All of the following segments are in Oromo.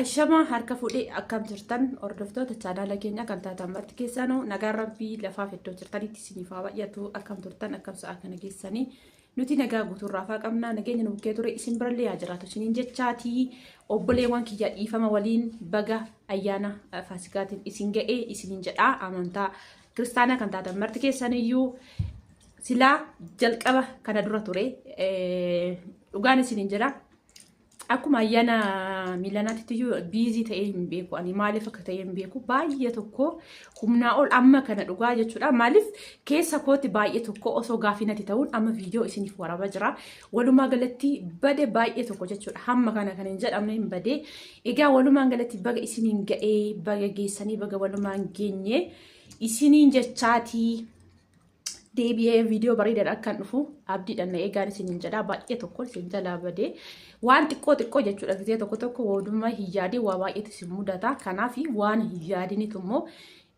Ashamaa harka fuudhee akkam jirtan hordoftoota chaanaala keenya kan taatan marti keessanuu nagaan rabbii lafaaf iddoo jirtanitti isiniif haa baay'atu. Akkam turtan, akkam sa'a kana geessanii? Nuti nagaa guutuurraa afaa qabna. Nageenya nu bukkee ture isin birallee haa jiraatu isiniin jechaatii, obboleewwan kiyya, dhiifama waliin baga ayyaana Faasikaatiin isin ga'ee isiniin jedhaa. Amantaa kiristaanaa kan taatan marti keessaniyyuu silaa jalqaba kana dura ture, dhugaan isiniin jedha. Akkuma ayyaana miilanaatitti iyyuu busy ta'ee hin beeku. Ani maaliif akka ta'e hin beeku. Baay'ee tokko humnaa ol amma kana dhugaa jechuudha. Maaliif keessa kootti baay'ee tokko osoo gaafii natti ta'uun amma viidiyoo isiniif waraabaa jira. Walumaa galatti bade baay'ee tokko jechuudha. Hamma kana kan hin jedhamne hin bade. Egaa walumaa galatti baga isiniin ga'ee, baga geessanii, baga walumaan geenye isiniin jechaatii, deebi'ee viidiyoo bareedaadhaan akkan dhufu abdiidhaan na eegaan isiniin jedha. Baay'ee tokko isin jalaa badee waan xiqqoo xiqqoo jechuudha. Gizee tokko tokko waanuma hin yaadin waa baay'eetu isin mudata. Kanaaf waan hin yaadinitu immoo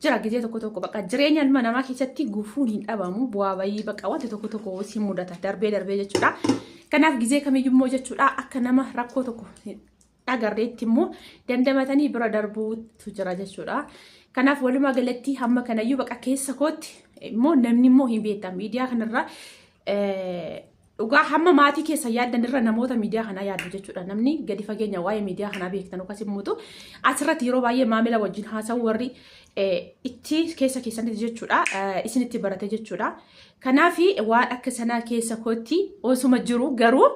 jira. Gizee tokko tokko bakka jireenya ilma namaa keessatti gufuun hin dhabamu, bu'aa bayii bakka wanti tokko tokko isin mudata darbee darbee jechuudha. Kanaaf gizee kamiyyuu immoo jechuudha, akka nama rakkoo tokko agarreetti immoo dandamatanii bira darbuutu jira jechuudha. Kanaaf walumaa galatti hamma kanayyuu baqa keessa kootti immoo namni immoo hin beektan miidiyaa kanarra dhugaa hamma maatii keessa yaaddan irra namoota miidiyaa kanaa yaaddu jechuudha. Namni gadi fageenya waa'ee miidiyaa kanaa beektan yookaas immoo asirratti yeroo baay'ee maamila wajjin haasa'u warri itti keessa keessanitti jechuudha, isinitti barate jechuudha. Kanaaf waan akka sanaa keessa kootti osuma jiru garuu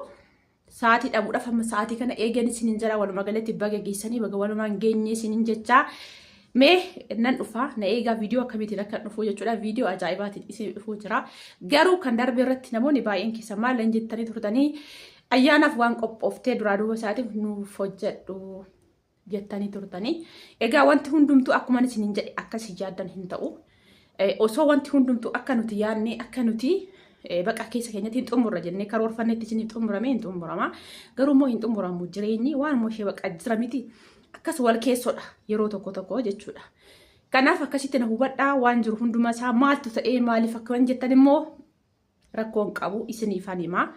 sa'aatii dhabuudhaaf amma sa'aatii kana eegan isiniin jira. Walumaa galatti baga geessanii, baga walumaan geenye isiniin jechaa, mee nan dhufa, na eegaa. Viidiyoo akkamiitiin akka dhufu jechuudha, viidiyoo ajaa'ibaatiin isin dhufuu jira. Garuu kan darbe irratti namoonni baay'een keessa maal jettanii turtanii? Ayyaanaaf waan qophooftee duraa duuba isaatiif nuuf hojjedhu jettanii turtanii. Egaa wanti hundumtuu akkuma isiniin jedhe akkas yaaddan hin ta'u. Osoo wanti hundumtuu akka nuti yaadne, akka nuti baqa keessa keenyatti hin xumurra jennee karoorfannetti isiniif xumurame hin xumurama. Garuu immoo hin xumuramu, jireenyi waan immoo ishee baqa jira miti. Akkas wal keessodha yeroo tokko tokko jechuudha. Kanaaf akkasitti na hubadhaa. Waan jiru hundumaa isaa maaltu ta'ee, maaliif akka waan jettan immoo rakkoon qabu isiniifan himaa.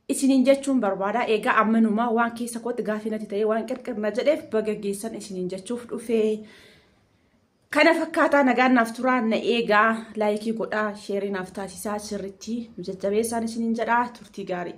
Isiniin jechuun barbaada. Egaa ammanumaa waan keessa kootti gaafii natti ta'ee waan qirqirna jedheef baga geessan isiniin jechuuf dhufee. Kana fakkaataa nagaan naaf turaa, na eegaa, like godhaa, share naaf taasisaa, sirritti nu jajjabeessaan isiniin jedhaa. Turtii gaarii.